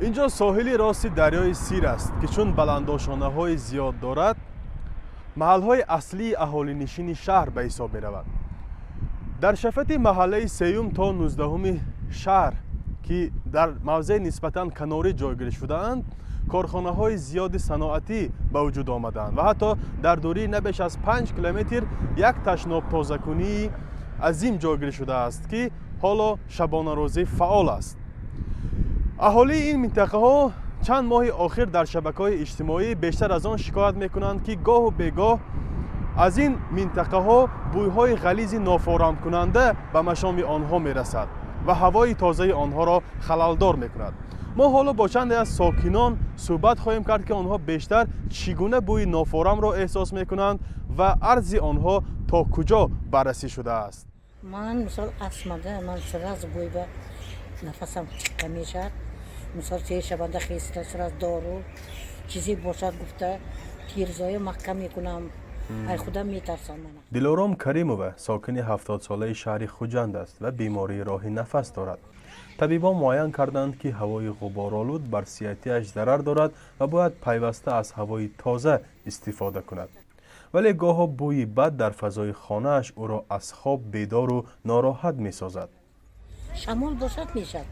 Инҷо соҳили рости дарёи Сир аст, ки чун баландошонаҳои зиёд дорад, маҳалҳои аслии аҳолинишини шаҳр ба ҳисоб меравад. Дар шафати маҳаллаи сеюм то 19-уми шаҳр, ки дар мавзеи нисбатан канорӣ ҷойгир шудаанд, корхонаҳои зиёди саноатӣ ба вуҷуд омадаанд ва ҳатто дар дурии на беш аз 5 километр як ташнобтозакунии азим ҷойгир шудааст, ки ҳоло шабонарӯзӣ фаъол аст. Аҳолии ин минтақаҳо чанд моҳи охир дар шабакаҳои иҷтимоӣ бештар аз он шикоят мекунанд, ки гоҳу бегоҳ аз ин минтақаҳо бӯйҳои ғализи нофорамкунанда ба машоми онҳо мерасад ва ҳавои тозаи онҳоро халалдор мекунад. Мо ҳоло бо чанде аз сокинон суҳбат хоҳем кард, ки онҳо бештар чӣ гуна бӯи нофорамро эҳсос мекунанд ва арзи онҳо то куҷо баррасӣ шудааст. Ман, мисол, астмада ман сразу бӯй ба нафасам чиққа мешавад. Мисол, сешабанда хеста, сразу дору чизе бошад гуфта, тирезаҳоя маҳкам мекунам, ай худам метарсам мана. Дилором Каримова сокини 70-солаи шаҳри Хуҷанд аст ва бемории роҳи нафас дорад. Табибон муайян карданд, ки ҳавои ғуборолуд бар сиҳатиаш зарар дорад ва бояд пайваста аз ҳавои тоза истифода кунад, вале гоҳо бӯи бад дар фазои хонааш ӯро аз хоб бедору нороҳат месозад. Шамол бошад, мешавад,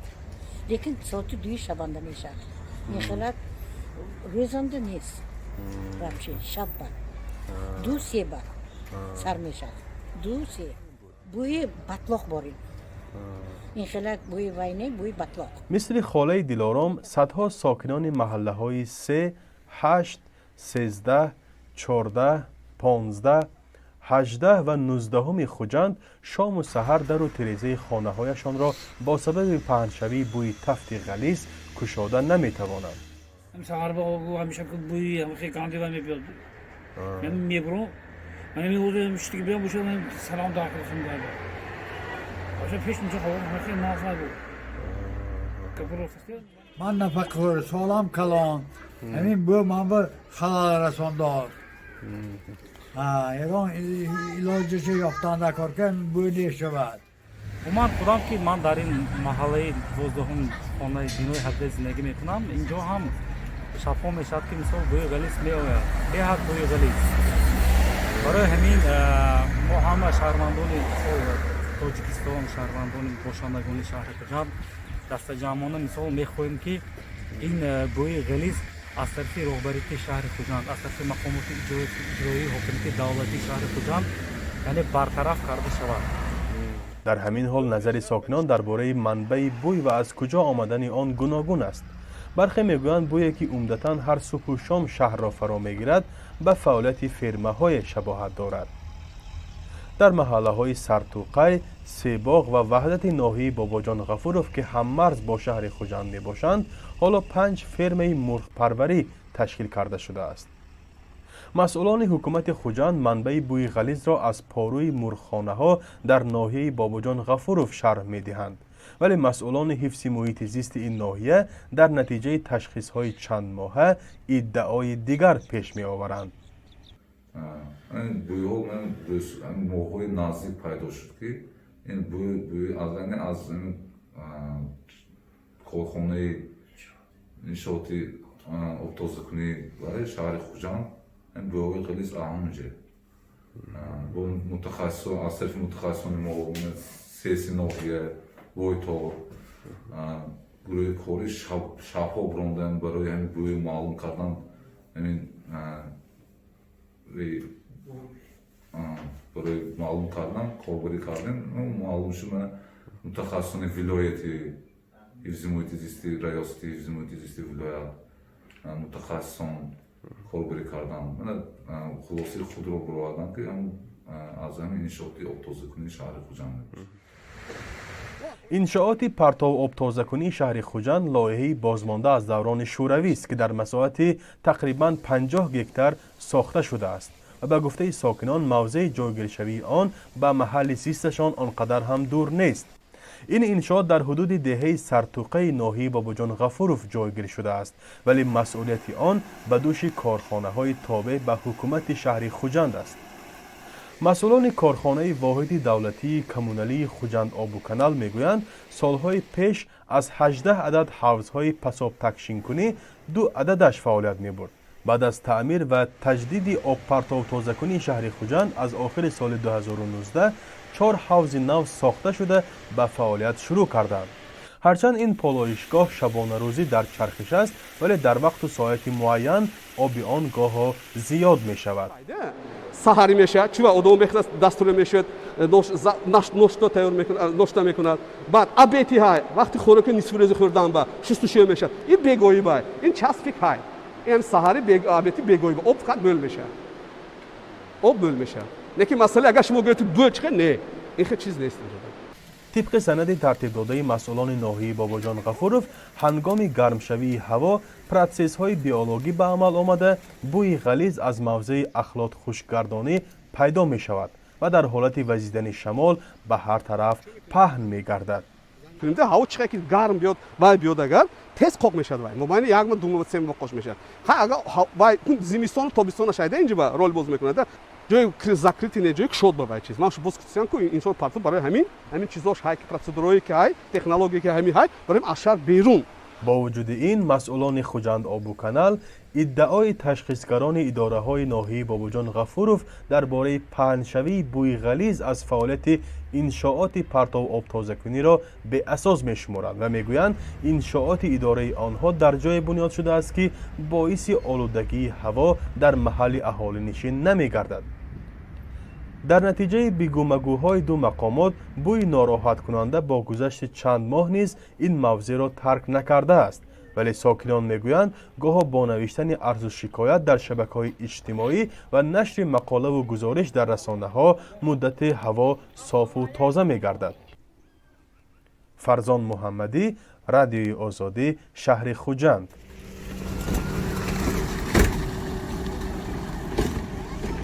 лекин соати 2-и шабанда мешавад. Ин хелак рӯзанда нест вообще. Шабба 2-3 ба сар мешавад, 2-3 бӯи батлоқ борин, ин хелак бӯи вайне, бӯи батлоқ. Мисли холаи Дилором, садҳо сокинони маҳаллаҳои 3, 8, 13, 14, 15, 18 ва 19-уми Хуҷанд шому саҳар дару тирезаи хонаҳояшонро бо сабаби паҳншавии бӯи тафти ғализ кушода наметавонанд. Саҳар ба ҳамеша бӯи гандива мебиёд, мебурам, мештиги биям боша, салом дахл боша, пеш инҷо хеле нағз набуд. Ман нафақахӯр, солам калон, ҳамин бӯ ман ба халал расондод. Ягон илоҷашо ёфтан даркор, ки бӯ нешавад. Ман худам, ки ман дар ин маҳаллаи 12-ум, хонаи бинои 17 зиндагӣ мекунам, инҷо ҳам шабҳо мешавад, ки мисол бӯи ғализ меояд, беҳад бӯи ғализ. Барои ҳамин мо ҳама шаҳрвандони Тоҷикистон, шаҳрвандони бошандагони шаҳри Хуҷанд дастаҷамъона мисол мехоҳем, ки ин бӯи ғализ аз тарафи роҳбарияти шаҳри Хуҷанд, аз тарафи мақомоти иҷроии ҳокимияти давлатии шаҳри Хуҷанд, яъне бартараф карда шавад. Дар ҳамин ҳол, назари сокинон дар бораи манбаи бӯй ва аз куҷо омадани он гуногун аст. Бархе мегӯянд, бӯе ки умдатан ҳар субҳу шом шаҳрро фаро мегирад, ба фаъолияти фермаҳое шабоҳат дорад дар маҳаллаҳои Сартуқай, Себоғ ва Ваҳдати ноҳияи Бобоҷон Ғафуров, ки ҳаммарз бо шаҳри Хуҷанд мебошанд, ҳоло панҷ фермаи мурғпарварӣ ташкил карда шудааст. Масъулони ҳукумати Хуҷанд манбаи бӯи ғализро аз порӯи мурғхонаҳо дар ноҳияи Бобоҷон Ғафуров шарҳ медиҳанд, вале масъулони ҳифзи муҳити зисти ин ноҳия дар натиҷаи ташхисҳои чандмоҳа иддаои дигар пеш меоваранд. Бӯйҳо моҳҳои наздик пайдо шуд, ки ин бӯй аз корхонаи иншооти обтозакунӣ барои шаҳри Хуҷанд бӯйҳои ғализ ҳамонҷа. Бо мутахассисон, аз тарафи мутахассисони мо, СЭСи ноҳия, войтор, гурӯҳи корӣ шабҳо биромдем барои ҳамин бӯи маълум кардан, ҳамин барои маълум кардан корбарӣ кардем. Маълум шуд, мутахассисони вилояти ҳифзи муҳити зисти, раёсати ҳифзи муҳити зисти вилоят, мутахассисон корбарӣ карданд, хулосаи худро бароварданд, ки аз ҳамин иншооти обтозакунии шаҳри Хуҷанд мебошад. Иншооти партовобтозакунии шаҳри Хуҷанд лоиҳаи бозмонда аз даврони шӯравист, ки дар масоҳати тақрибан 50 гектар сохта шудааст ва ба гуфтаи сокинон, мавзеи ҷойгиршавии он ба маҳалли зисташон он қадар ҳам дур нест. Ин иншоот дар ҳудуди деҳаи Сартуқаи ноҳияи Бобоҷон Ғафуров ҷойгир шудааст, вале масъулияти он ба дӯши корхонаҳои тобеъ ба ҳукумати шаҳри Хуҷанд аст. Масъулони корхонаи воҳиди давлатии коммуналии Хуҷанд обу канал мегӯянд, солҳои пеш Аз 18 адад ҳавзҳои пасобтакшинкунӣ ду ададаш фаъолият мебурд. Баъд аз таъмир ва таҷдиди обпартовтозакунии шаҳри Хуҷанд аз охири соли 2019 чор ҳавзи нав сохта шуда, ба фаъолият шурӯъ карданд. Ҳарчанд ин полоишгоҳ шабонарӯзӣ дар чархиш аст, вале дар вақту соати муайян оби он гоҳо зиёд мешавад. Саҳарӣ мешавад, чӣ одам мехезад, дастура мешавад, ношта тайёр ношта мекунад. Баъд обед и ҳай, вақти хӯроки нисфирӯзи хӯрдан ба шустушӯ мешавад. Ин бегоҳӣ бай, ин час пик ҳай, ин саҳари, обед и, бегоҳӣ ба об фақат мӯл мешавад, об мӯл мешавад. Лекин масъала, агар шумо гӯед, бӯ чихе, не, ин хел чиз нест. Тибқи санади тартибдодаи масъулони ноҳияи Бобоҷон Ғафуров, ҳангоми гармшавии ҳаво протсессҳои биологӣ ба амал омада, бӯи ғализ аз мавзеи ахлотхушкгардонӣ пайдо мешавад ва дар ҳолати вазидани шамол ба ҳар тараф паҳн мегардад. Ҳаво чихе ки гарм биёд, вай биёд, агар тез қоқ мешавад, вай мобайни як ма, 2 ма, 3 ма қоқ мешавад. Ха, агар вай зимистону тобистона шайда, инҷа ба рол боз мекунад, ҷои закрытый не, ҷои кушод ба вай чиз. Ман боз кутисиям ку инсон парту барои ҳамин чизош ҳай, ки процедураое ки ҳай, технология ки ҳамин ҳай, барои аз шаҳр берун. Бо вуҷуди ин, масъулони Хуҷанд обу канал иддаои ташхисгарони идораҳои ноҳияи Бобоҷон Ғафуров дар бораи паҳншавии бӯи ғализ аз фаъолияти иншооти партовобтозакуниро беасос мешуморанд ва мегӯянд, иншооти идораи онҳо дар ҷое бунёд шудааст, ки боиси олудагии ҳаво дар маҳалли аҳолинишин намегардад. Дар натиҷаи бигӯмагӯҳои ду мақомот, бӯи нороҳаткунанда бо гузашти чанд моҳ низ ин мавзеъро тарк накардааст. Вале сокинон мегӯянд, гоҳо бо навиштани арзу шикоят дар шабакаҳои иҷтимоӣ ва нашри мақолаву гузориш дар расонаҳо муддате ҳаво софу тоза мегардад. Фарзон Муҳаммадӣ, Радиои Озодӣ, шаҳри Хуҷанд.